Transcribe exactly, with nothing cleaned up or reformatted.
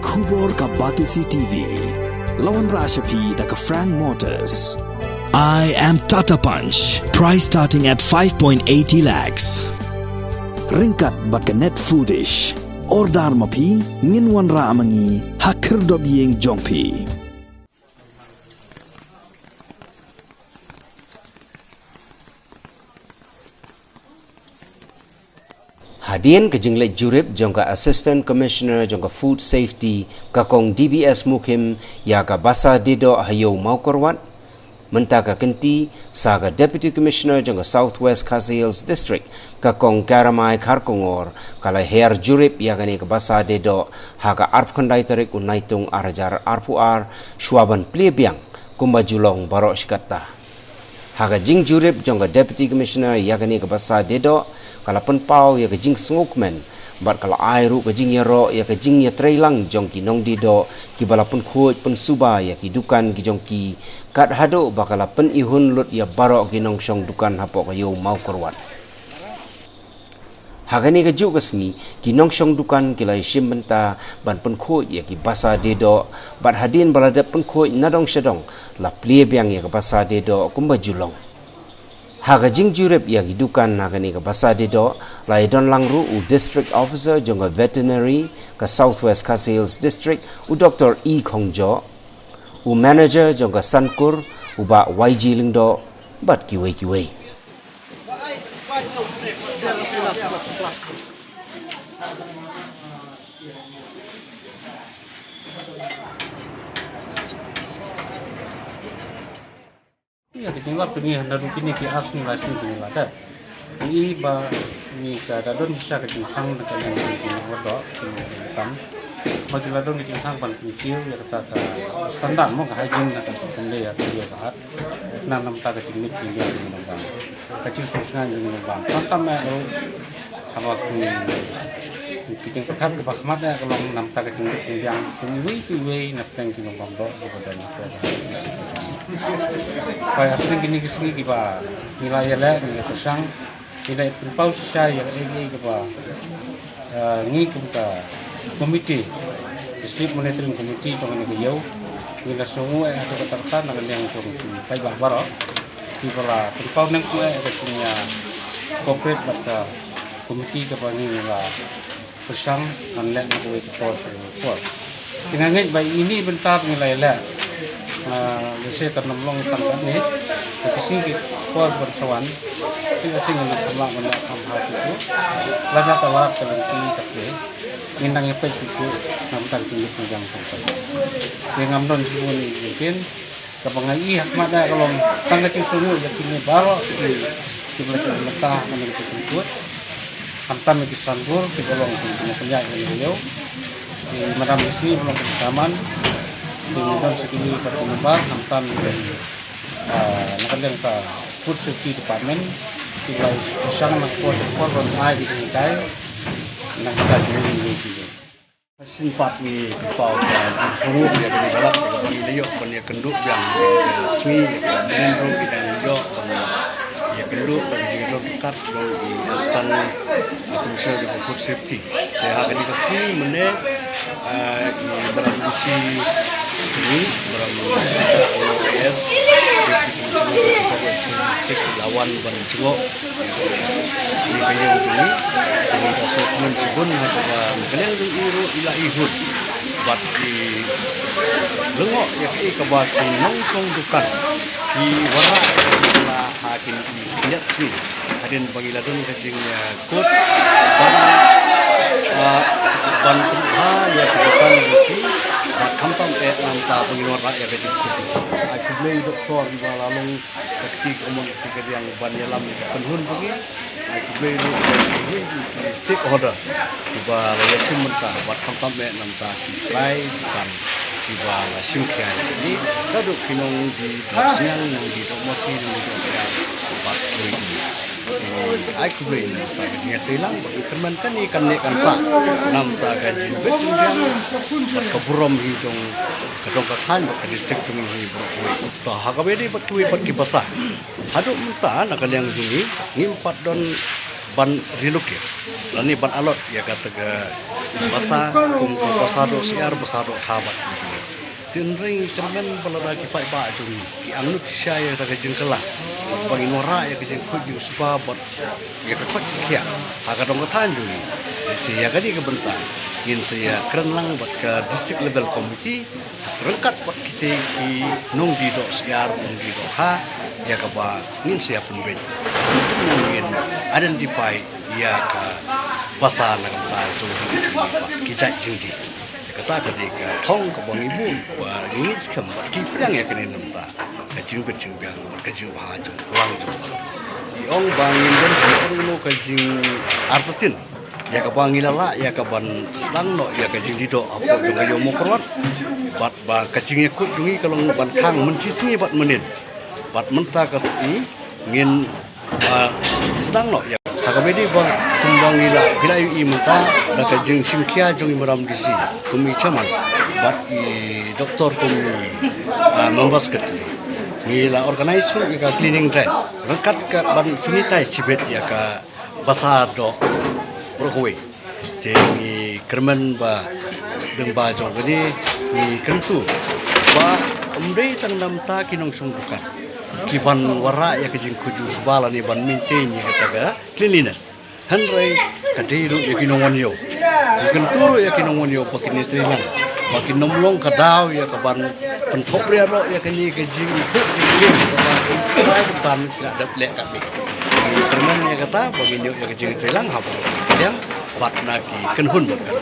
Khubor ka Batesi T V. La wanrah sha phi da ka Frank Motors. I am Tata Punch. Price starting at five point eighty lakhs. Ryngkat bad ka Net Foodish. Order ma phi, ngin wanrah ma ngi ha khyrdop ïing jong phi. Hadien ka jingleit jurip jong ka Assistant Commissioner jong ka Food Safety, ka Kong D B S Mukhim, ïa ka basa diedoh ha Ïew Mawkyrwat, mynta ka kynti sa ka Deputy Commissioner jong ka South West Khasi Hills District, ka Kong Karamai Kharkongor, ka la hiar jurip ïa kane ka basa diedoh ha ka arphew khyndai tarik u Naitung ar hajar arphew ar, shuwa ban plie biang kumba ju long baroh shi katta. Ha ka jingjurip jong ka Deputy Commissioner ïa kane ka basa diedoh, ka la pynpaw ïa ka jingsngewkmen bad ka la ai ruh ka jingïaroh ïa ka jingïatreilang jong ki nongdiedoh kiba la pynkhuid pynsuba ïa ki dukan ki jong ki, kat haduh ba ka la pynihun lut ïa baroh ki nongshong dukan hapoh ka Ïew Mawkyrwat. Ha kane kajuh ka sngi, ki nongshong dukan ki la ïashim bynta ban pynkhuid ïa ki basa diedoh, bad hadien ba la dep pynkhuid nadong shadong, la plie biang ïa ka basa diedoh kumba ju long. Ha ka jingjurip ïa ki dukan ha kane ka basa diedoh, la ïadon lang ruh u District Officer jong ka Veterinary ka South West Khasi Hills District, u Doktor E Khongjoh, u Manager jong ka Sankur, u Bah Y G Lyngdoh, bad kiwei kiwei. Ïa, ka jinglap ka ngi hynda ruh kine ki ar sngi lai sngi ki ngi la dep. Ngi i ba ngi ka da don shisha ka jingkhang da ka liang jong ki nongdiedoh ki nongkam. Ba ki la don ka jingkhang ban kyntiew ïa kata ka standard mo, ka hygiene na ka kynlei ïa ka ïew ka hat. Na namta ka jingmut jingbiang jong ngi nongbam, ka jingsngewsynei jong ngi nongbam. Khamtam eh ruh, haba ki, ki jingpyrkhat kaba khmat eh ka long namta ka jingmut jingbiang jong iwei pa iwei na pdeng ki nongbamdoh kiba don hapoh ka. Ba ha pdeng kine ki sngi kiba ngi la ïaleh, ngi la pyrshang, ngi la pynpaw shisha ïa kaei kaei kaba, eh, ngi kum ka committee, District Monitoring Committee jong kane ka ïew, ngi la sngewnguh eh haduh katta katta na ka liang jong ki paidbah baroh kiba la pynpaw nyngkong eh ka jingïa cooperate bad ka committee kaba ngi la pyrshang ban leh na kawei ka por sha kawei ka por. Te nga ngeit ba ine i bynta ba ngi la ïaleh, ah, lehse kan ym long tang katne, ha ki sngi ki por ban sa wan, te nga sngew ngan ym lah ban leh kham bha shuh shuh. Lada ka lad ka lynti ka plie, ngin nang ïa peit shuh shuh na ka bynta ka jingmut jingbiang jong ka. Te ngam don shuh shuh ïa kine. Kaba nga i ha khmat eh ka long tang ka jingsngewnguh ïa kine baroh ki, kiba la ïa mynta ha kane ka jingpynkhot. Khamtam ïa ki Sankur kiba long ki nongpynïaid ha kane ka ïew. Ki Madam D C ba long ki chairman. Ki don sa kine pat ki member, khamtam ïa ki, ah, na ka liang ka Food Safety Department. Kiba la ïa pyrshang na ka por sha ka por ban ai ki jinghikai na ka bynta jong ngi ki. Shisien pat ngi pynpaw ka jingsngewnguh ïa kane ka lad kaba ngi la ïoh ban ïakynduh biang ïa ka sngi, ïa ka mynnin ruh ngi dang ïoh ban ïakynduh ka jingïaroh ryngkat jong i Assistant Commissioner jong ka Food Safety. Te ha kane ka sngi mynne, eh, i Madam D C jong ngi, Madam Jessica L S, Deputy Commissioner jong ka South West District, i la wan ban jngoh ïa kane ka ïew jong ngi. Te ngi da sngewkmen shibun ha kaba na ka liang jong i ruh i la ihut bad i lyngngoh ïa kaei kaba ki nongshong dukan ki wanrah ïa ki la ha kine ki khyndiat sngi. Hadien ba ngi la don ka jingkut ban, ah, ban pynbha ïa ki dukan jong ki bad khamtam eh na bynta ba ngin wanrah ïa ka jingkut. Ai khublei doktor ba la long ka kti ka ummat ka kadiang ban ïalam ïa ka kynhun jong ngi. Ai khublei ruh ïa ki stakeholder kiba la ïashim bynta bad khamtam eh na bynta ki trai dukan kiba la shim khia ïa kane, naduh ki nongdie dohsniang, nongdie dohmasi, nongdie dohsniang bad kiwei kiwei. Ai khublei na bynta ka jingïatreilang bad ngi kyrmen kane kan leh kan sah na bynta ka jingbit jingbiang bad ka burom hi jong ka dong ka thaiñ bad ka district jong ngi hi baroh kawei. To ha kaba ïadei bad kiwei pat ki basa, haduh mynta na ka liang jong ngi ngim pat don ban relocate lane ban allot ïa kata ka Basa kum ka basa doh syiar, basa doh kha bad. Te hynrei kyrmen ba lada ki paidbah jong ngi ki angnud shisha ïa ka jingkylla, ba ngin wanrah ïa ka jingkhuid jingsuba bad ïa ka koit ka khiah ha ka dong ka thaiñ jong ngi. Ngin sa ïa kane ka bynta ngin sa ïa kren lang bad ka district level committee ryngkat bad kita ki nongdie doh syiar, nongdie doh kha, ïa kaba ngin sa ïa pynbeit. Ngin identify ïa ka basa na ka bynta jong ki jait jingdie. Kata ka dei ka thong kaba ngi buh ba ngi ngeit skhem ba ki pdiang ïa kane na ka bynta ka jingbit jingbiang bad ka jingbha jong ka lang jong ka. Ngi ong ba ngin don jingpynlong ka jingartatien ïa kaba ngi la lah ïa ka ban sdang noh ïa ka jingdie doh hapoh jong ka ïew Mawkyrwat bad ba ka jingïakut jong ngi ka long ban khang mynshisngi bad mynnin. Bad mynta ka sngi ngin, ah, sdang noh ïa. Ha kaba ïadei bad kumba ngi la, ngi la ïohi mynta da ka jingshim khia jong i Madam D C kum i chairman bad i doktor kum i, ah, member secretary. Ngi la organize ruh ïa ka cleaning drive ryngkat ka ban sanitize shibit ïa ka basa doh baroh kawei. Te ngi kyrmen ba lyngba jong kane ngi kyntu ba ym dei tang namar ki nongshong dukan ki ban wanrah ïa ka jingkhuid jingsuba lane ban maintain ïa kata ka cleanliness. Hynrei ka dei ruh ïa ki nongwan ïew. Ngi kyntu ruh ïa ki nongwan ïew ba kin ïatreilang, ba kin ym long ka daw ïa ka ban pynthop riat ruh ïa kane ka jingkhuid jingkhuid kaba ki trai ki ban da dep leh katne. Ngi kyrmen ïa kata ba ngin ïoh ïa ka jingtreilang haba ka liang bad na ki kynhun bad ka